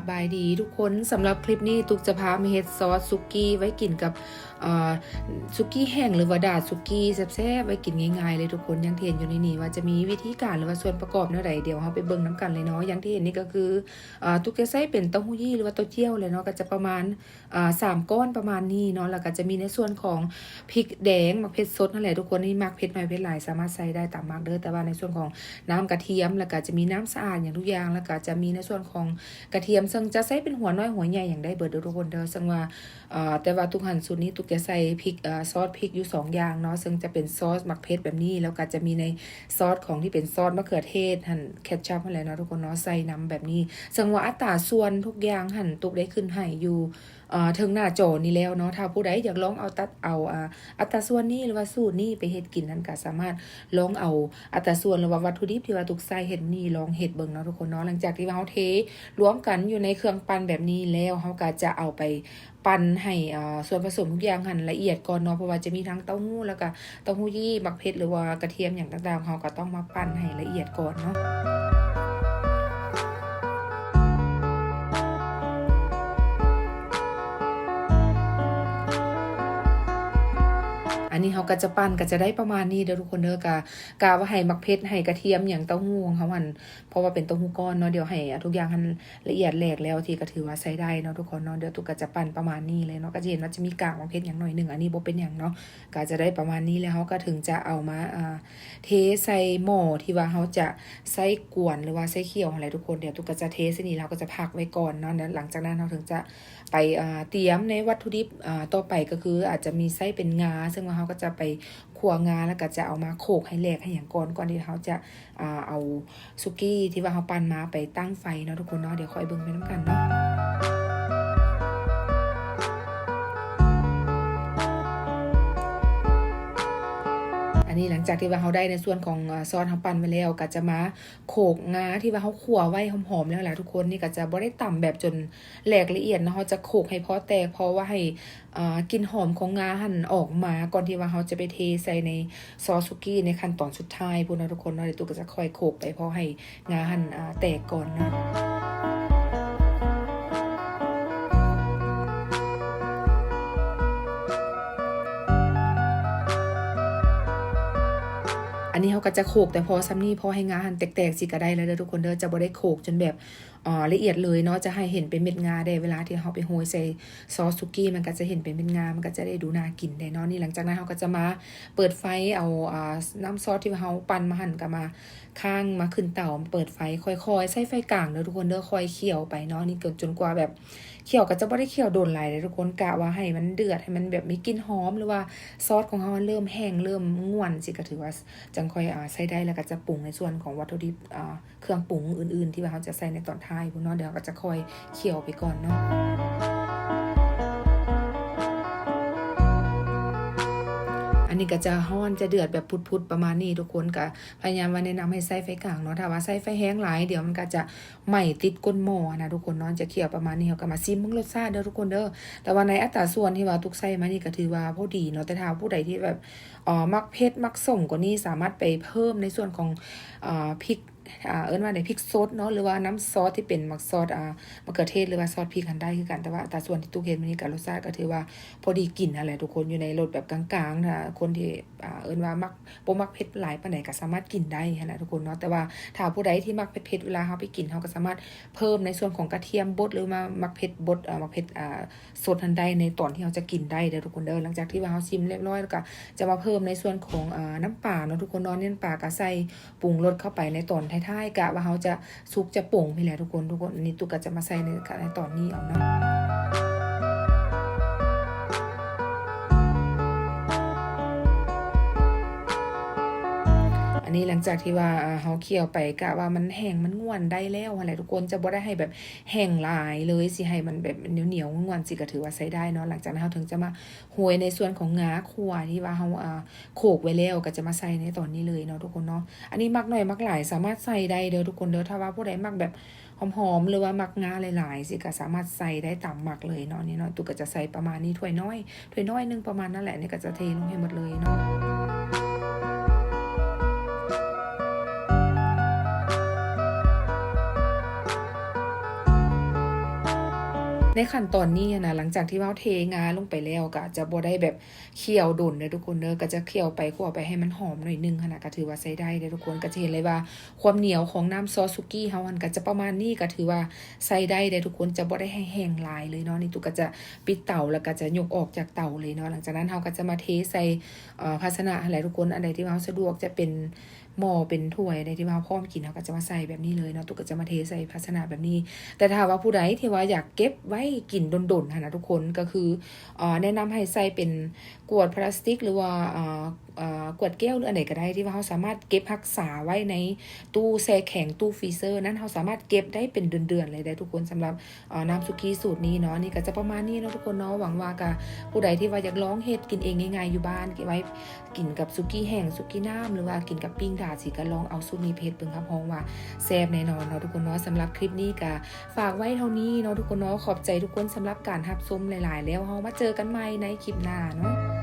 ສະບາຍດີທຸກຄົນ, ສຳລັບຄລິບນີ້ຕຸກຈະພາມາເຮັດຊອດສຸກີ້ໄວ້ກິນກັບ ເອີ ສຸກີ້ແຫ້ງ ຫຼືວ່າດາດສຸກີ້ແຊບໆ ໄວ້ກິນງ່າຍໆເລີຍທຸກຄົນ. ຢ່າງທີ່ເຫັນຢູ່ໃນນີ້ວ່າຈະມີວິທີການ ຫຼືວ່າສ່ວນປະກອບແນວໃດ, ດຽວເຮົາໄປເບິ່ງນຳກັນເລີຍເນາະ. ຢ່າງທີ່ເຫັນນີ້ກໍຄື ເອີ ຕຸກຈະໃຊ້ເປັນເຕົ້າຫູ້ຢີ້ ຫຼືວ່າເຕົ້າຈຽວແຫຼະເນາະ, ກໍຈະປະມານ ອາ ສາມກ້ອນປະມານນີ້ເນາະ. ແລ້ວກໍຈະມີໃນສ່ວນຂອງພິກແດງ, ໝາກເຜັດສົດຫັ້ນແຫຼະທຸກຄົນ, ນີ້ມັກເຜັດໜ້ອຍເຜັດຫຼາຍສາມາດໃສ່ໄດ້ຕາມມັກເດີ. ແຕ່ວ່າໃນສ່ວນຂອງນ້ຳກະທຽມ ແລ້ວກໍຈະມີນ້ຳສະອາດຫຍັງທຸກຢ່າງ, ແລ້ວກໍຈະມີໃນສ່ວນຂອງກະທຽມ, ເຊິ່ງຈະໃຊ້ເປັນຫົວນ້ອຍຫົວໃຫຍ່ຫຍັງໄດ້ເບິດເດີທຸກຄົນເດີ. ເຊິ່ງວ່າ ເອີ ແຕ່ວ່າຕຸກຫັ້ນສູດນີ້ຕຸກຈະໃສ່ພິກ ເອີ ຊອດພິກຢູ່ສອງຢ່າງເນາະ, ເຊິ່ງຈະເປັນຊອດໝາກເຜັດແບບນີ້ ແລ້ວກໍຈະມີໃນຊອດຂອງທີ່ເປັນຊອດມະເຂືອເທດຫັ້ນ ເຄັດຊັບຫັ້ນແຫຼະເນາະທຸກຄົນເນາະ, ໃສ່ນຳແບບນີ້. ເຊິ່ງວ່າອັດຕາສ່ວນທຸກຢ່າງຫັ້ນ ຕຸກໄດ້ຂຶ້ນໃຫ້ຢູ່ ເອີ ເທິງໜ້າຈໍນີ້ແລ້ວເນາະ. ຖ້າຜູ້ໃດຢາກລອງເອົາຕັດເອົາ ອາ ອັດຕາສ່ວນນີ້ ຫຼືວ່າສູດນີ້ໄປເຮັດກິນນັ້ນ ກໍສາມາດລອງເອົາອັດຕາສ່ວນ ຫຼືວ່າວັດຖຸດິບທີ່ວ່າຕຸກໃຊ້ເຮັດນີ້ລອງເຮັດເບິ່ງເນາະທຸກຄົນເນາະ. ຫຼັງຈາກທີ່ວ່າເຮົາເທລວມກັນຢູ່ໃນເຄື່ອງປັ່ນແບບນີ້ແລ້ວ, ເຮົາກໍຈະເອົາໄປ ປັ່ນໃຫ້ ເອີ ສ່ວນປະສົມທຸກຢ່າງຫັ້ນລະອຽດກ່ອນເນາະ, ເພາະວ່າຈະມີທັງເຕົ້າຫູ້ ແລ້ວກະເຕົ້າຫູ້ຢີ້, ໝາກເຜັດ ຫຼືວ່າກະທຽມຫຍັງຕ່າງໆ, ເຮົາກໍຕ້ອງມາປັ່ນໃຫ້ລະອຽດກ່ອນເນາະ. ອັນນີ້ເຮົາກໍຈະປັ່ນ ກໍຈະໄດ້ປະມານນີ້ເດີທຸກຄົນເດີ. ກະ ກະວ່າໃຫ້ໝາກເຜັດ ໃຫ້ກະທຽມຫຍັງ ເຕົ້າຫູ້ຂອງເຮົາຫັ້ນ ເພາະວ່າເປັນເຕົ້າຫູ້ກ້ອນເນາະ, ດຽວໃຫ້ ອາ ທຸກຢ່າງຫັ້ນລະອຽດແຫຼກແລ້ວ ທີ່ກໍຖືວ່າໃຊ້ໄດ້ເນາະທຸກຄົນເນາະ. ດຽວຕຸກກໍຈະປັ່ນປະມານນີ້ເລີຍເນາະ, ກໍຈະເຫັນວ່າຈະມີກາກໝາກເຜັດຫຍັງໜ້ອຍໜຶ່ງ, ອັນນີ້ບໍ່ເປັນຫຍັງເນາະ, ກໍຈະໄດ້ປະມານນີ້ແລ້ວ ເຮົາກໍເຖິງຈະເອົາມາ ອາ ເທໃສ່ໝໍ້ທີ່ວ່າເຮົາຈະໃຊ້ກວນ ຫຼືວ່າໃຊ້ຂ້ຽວຫັ້ນແຫຼະທຸກຄົນ. ດຽວຕຸກກໍຈະເທໃສ່ນີ້ ແລ້ວເຮົາກໍຈະພັກໄວ້ກ່ອນເນາະ, ແລ້ວຫຼັງຈາກນັ້ນເຮົາເຖິງຈະໄປ ອາ ຕຽມໃນວັດຖຸດິບ ອາ ຕໍ່ໄປ ກໍຄືອາດຈະມີໃຊ້ເປັນງາ, ເຊິ່ງວ່າເຮົາກໍຈະໄປ ຂົ້ວງາ ແລ້ວກໍຈະເອົາມາໂຂກໃຫ້ແຫຼກໃຫ້ຫຍັງກ່ອນ ກ່ອນທີ່ເຮົາຈະ ອາ ເອົາສຸກີ້ທີ່ວ່າເຮົາປັ່ນມາໄປຕັ້ງໄຟເນາະທຸກຄົນເນາະ. ດຽວຄ່ອຍເບິ່ງໄປນຳກັນເນາະ. ອັນນີ້ຫຼັງຈາກທີ່ວ່າເຮົາໄດ້ໃນສ່ວນຂອງ ອາ ຊອດເຮົາປັ່ນໄວ້ແລ້ວ ກໍຈະມາໂຂກງາທີ່ວ່າເຮົາຂົ້ວໄວ້ຫອມໆແລ້ວແຫຼະທຸກຄົນ. ນີ້ກໍຈະບໍ່ໄດ້ຕຳແບບຈົນ ແຫຼກລະອຽດເນາະ, ເຮົາຈະໂຂກໃຫ້ພໍແຕກ ເພາະວ່າໃຫ້ ເອີ ກິ່ນຫອມຂອງງາຫັ້ນອອກມາ ກ່ອນທີ່ວ່າເຮົາຈະໄປເທໃສ່ໃນຊອດສຸກີ້ໃນຂັ້ນຕອນສຸດທ້າຍພຸ້ນເນາະທຸກຄົນເນາະ. ດຽວຕຸກກໍຈະຄ່ອຍໂຂກໄປພໍໃຫ້ງາຫັ້ນ ອາ ແຕກກ່ອນເນາະ. ອັນນີ້ເຮົາກໍຈະໂຂກແຕ່ພໍສ່ຳນີ້ ພໍໃຫ້ງາຫັ້ນແຕກໆ ຊິກໍໄດ້ແລ້ວເດີທຸກຄົນເດີ. ຈະບໍ່ໄດ້ໂຂກຈົນແບບ ອາ ລະອຽດເລີຍເນາະ, ຈະໃຫ້ເຫັນເປັນເມັດງາແດ່. ເວລາທີ່ເຮົາໄປໂຮຍໃສ່ຊອດສຸກີ້ ມັນກໍຈະເຫັນເປັນເມັດງາ, ມັນກໍຈະໄດ້ດູໜ້າກິນແດ່ເນາະ. ນີ້ຫຼັງຈາກນັ້ນເຮົາກໍຈະມາເປີດໄຟເອົາ ອາ ນ້ຳຊອດທີ່ວ່າເຮົາປັ່ນມາຫັ້ນ ກໍມາຄ້າງມາຂຶ້ນເຕົາ ເປີດໄຟຄ່ອຍໆ ໃຊ້ໄຟກາງເດີທຸກຄົນເດີ, ຄ່ອຍຂ້ຽວໄປເນາະ. ນີ້ກໍຈົນກວ່າແບບ ຂ້ຽວກໍຈະບໍ່ໄດ້ຂ້ຽວດົນຫຼາຍເດ້ທຸກຄົນ, ກະວ່າໃຫ້ມັນເດືອດ ໃຫ້ມັນແບບມີກິ່ນຫອມ ຫຼືວ່າຊອດຂອງເຮົາເລີ່ມແຫ້ງ ເລີ່ມງ່ວນ ຊິກໍຖືວ່າຈັ່ງຄ່ອຍ ອາ ໃຊ້ໄດ້. ແລ້ວກໍຈະປຸງໃນສ່ວນຂອງວັດຖຸດິບ ອາ ເຄື່ອງປຸງອື່ນໆ ທີ່ວ່າເຮົາຈະໃສ່ໃນຕອນທ້າຍພຸ້ນເນາະ. ດຽວເຮົາກໍຈະຄ່ອຍຂ້ຽວໄປກ່ອນເນາະ. ອັນນີ້ກໍຈະຮ້ອນ ຈະເດືອດແບບພຸດໆ ປະມານນີ້ທຸກຄົນ. ກໍພະຍາຍາມວ່າແນະນຳໃຫ້ໃຊ້ໄຟກາງເນາະ, ຖ້າວ່າໃຊ້ໄຟແຮງຫຼາຍ ດຽວມັນກໍຈະໄໝ້ຕິດກົ້ນໝໍ້ນະທຸກຄົນເນາະ. ຈະຂ້ຽວປະມານນີ້ ເຮົາກໍມາຊີມເບິ່ງລົດຊາດເດີທຸກຄົນເດີ. ແຕ່ວ່າໃນອັດຕາສ່ວນທີ່ວ່າຕຸກໃສ່ມານີ້ກໍຖືວ່າພໍດີເນາະ, ແຕ່ຖ້າຜູ້ໃດທີ່ແບບ ເອີ ມັກເຜັດ ມັກສົ້ມກວ່ານີ້ ສາມາດໄປເພີ່ມໃນສ່ວນຂອງ ເອີ ພິກ ອ່າ ເອີ້ນວ່າໃດ ພິກສົດເນາະ ຫຼືວ່ານ້ຳຊອດທີ່ເປັນໝາກຊອດ ອ່າ ມະເຂືອເທດ ຫຼືວ່າຊອດພິກຫັ້ນໄດ້ຄືກັນ. ແຕ່ວ່າອັດຕາສ່ວນທີ່ຕຸກເຮັດມື້ນີ້ກໍລົດຊາດກໍຖືວ່າພໍດີກິນຫັ້ນແຫຼະທຸກຄົນ, ຢູ່ໃນລົດແບບກາງໆ. ຖ້າຄົນທີ່ ອ່າ ເອີ້ນວ່າມັກ ບໍ່ມັກເຜັດຫຼາຍປານໃດກໍສາມາດກິນໄດ້ຫັ້ນນະທຸກຄົນເນາະ. ແຕ່ວ່າຖ້າຜູ້ໃດທີ່ມັກເຜັດໆ ເວລາເຮົາໄປກິນ ເຮົາກໍສາມາດເພີ່ມໃນສ່ວນຂອງກະທຽມບົດ ຫຼືວ່າໝາກເຜັດບົດ ເອີ ໝາກເຜັດ ອ່າ ສົດຫັ້ນໄດ້ ໃນຕອນທີ່ເຮົາຈະກິນໄດ້ເດີທຸກຄົນເດີ. ຫຼັງຈາກທີ່ວ່າເຮົາຊີມຮຽບຮ້ອຍແລ້ວ ກໍຈະມາເພີ່ມໃນສ່ວນຂອງ ເອີ ນ້ຳປາເນາະທຸກຄົນເນາະ. ນ້ຳປາກໍໃສ່ປຸງລົດເຂົ້າໄປໃນຕອນທ້າຍໆ ກະວ່າເຮົາຈະສຸກຈະປົງພີ້ແຫຼະທຸກຄົນ. ທຸກຄົນ ອັນນີ້ຕຸກກໍຈະມາໃສ່ໃນ ໃນຕອນນີ້ເອົາເນາະ. ອັນນີ້ຫຼັງຈາກທີ່ວ່າ ເຮົາຂ້ຽວໄປ ກະວ່າມັນແຫ້ງມັນງ່ວນໄດ້ແລ້ວຫັ້ນແຫຼະທຸກຄົນ, ຈະບໍ່ໄດ້ໃຫ້ແບບແຫ້ງຫຼາຍເລີຍ, ຊິໃຫ້ມັນແບບໜຽວໆ ງ່ວນໆ ຊິກະຖືວ່າໃຊ້ໄດ້ເນາະ. ຫຼັງຈາກນັ້ນເຮົາເຖິງຈະມາໂຮຍໃນສ່ວນຂອງງາຂົ້ວທີ່ວ່າເຮົາ ອ່າ ໂຂກໄວ້ແລ້ວ ກໍຈະມາໃສ່ໃນຕອນນີ້ເລີຍເນາະທຸກຄົນເນາະ. ອັນນີ້ມັກໜ້ອຍມັກຫຼາຍສາມາດໃສ່ໄດ້ເດີທຸກຄົນເດີ. ຖ້າວ່າຜູ້ໃດມັກແບບຫອມໆ ຫຼືວ່າມັກງາຫຼາຍໆ ຊິກະສາມາດໃສ່ໄດ້ຕາມມັກເລີຍເນາະ. ນີ້ເນາະ ຕຸກກະຈະໃສ່ປະມານນີ້ ຖ້ວຍນ້ອຍ ຖ້ວຍນ້ອຍໜຶ່ງປະມານນັ້ນແຫຼະ. ນີ້ກະຈະເທລົງໃຫ້ໝົດເລີຍເນາະ. ອັ ในขั้นตอนนี้หั้นนะ หลังจากที่ว่าเราเทงาลงไปแล้ว ก็จะบ่ได้แบบเคี่ยวดนเด้อทุกคนเด้อ ก็จะเคี่ยวไปคั่วไปให้มันหอมหน่อยนึงหั้นนะ ก็ถือว่าใช้ได้เด้อทุกคน ก็จะเห็นเลยว่าความเหนียวของน้ำซอสสุกี้เราหั้นก็จะประมาณนี้ ก็ถือว่าใช้ได้เด้อทุกคน จะบ่ได้ให้แห้งหลายเลยเนาะ นี่ตุ๊กก็จะปิดเตาแล้วก็จะยกออกจากเตาเลยเนาะ หลังจากนั้นเราก็จะมาเทใส่ เอ่อ ภาชนะหั้นแหละทุกคน อันใดที่ว่าเราสะดวก จะเป็นหม้อเป็นถ้วย อันใดที่ว่าเราพร้อมกิน เราก็จะมาใส่แบบนี้เลยเนาะ ตุ๊กก็จะมาเทใส่ภาชนะแบบนี้ แต่ถ้าว่าผู้ใดที่ว่าอยากเก็บไว้กินดนๆหั้นนะทุกคน ก็คือ เอ่อ แนะนำให้ใส่เป็นขวดพลาสติก หรือว่า เอ่อ เอ่อ ขวดแก้ว หรืออันใดก็ได้ ที่ว่าเราสามารถเก็บรักษาไว้ในตู้แช่แข็ง ตู้ฟรีเซอร์นั้น เราสามารถเก็บได้เป็นเดือนๆเลยเด้อทุกคน สำหรับ เอ่อ น้ำสุกี้สูตรนี้เนาะ นี่ก็จะประมาณนี้เนาะทุกคนเนาะ หวังว่าก็ผู้ใดที่ว่าอยากลองเฮ็ดกินเองง่ายๆอยู่บ้าน เก็บไว้กินกับสุกี้แห้ง สุกี้น้ำ หรือว่ากินกับปิ้ง ถ้าสิก็ลองเอาสูตรนี้ไปเฮ็ดเบิ่ง รับรองว่าแซ่บแน่นอนเนาะทุกคนเนาะ สำหรับคลิปนี้ก็ฝากไว้เท่านี้เนาะทุกคนเนาะ ขอบใจทุกคนสำหรับการรับชมหลายๆ แล้วเรามาเจอกันใหม่ในคลิปหน้าเนาะ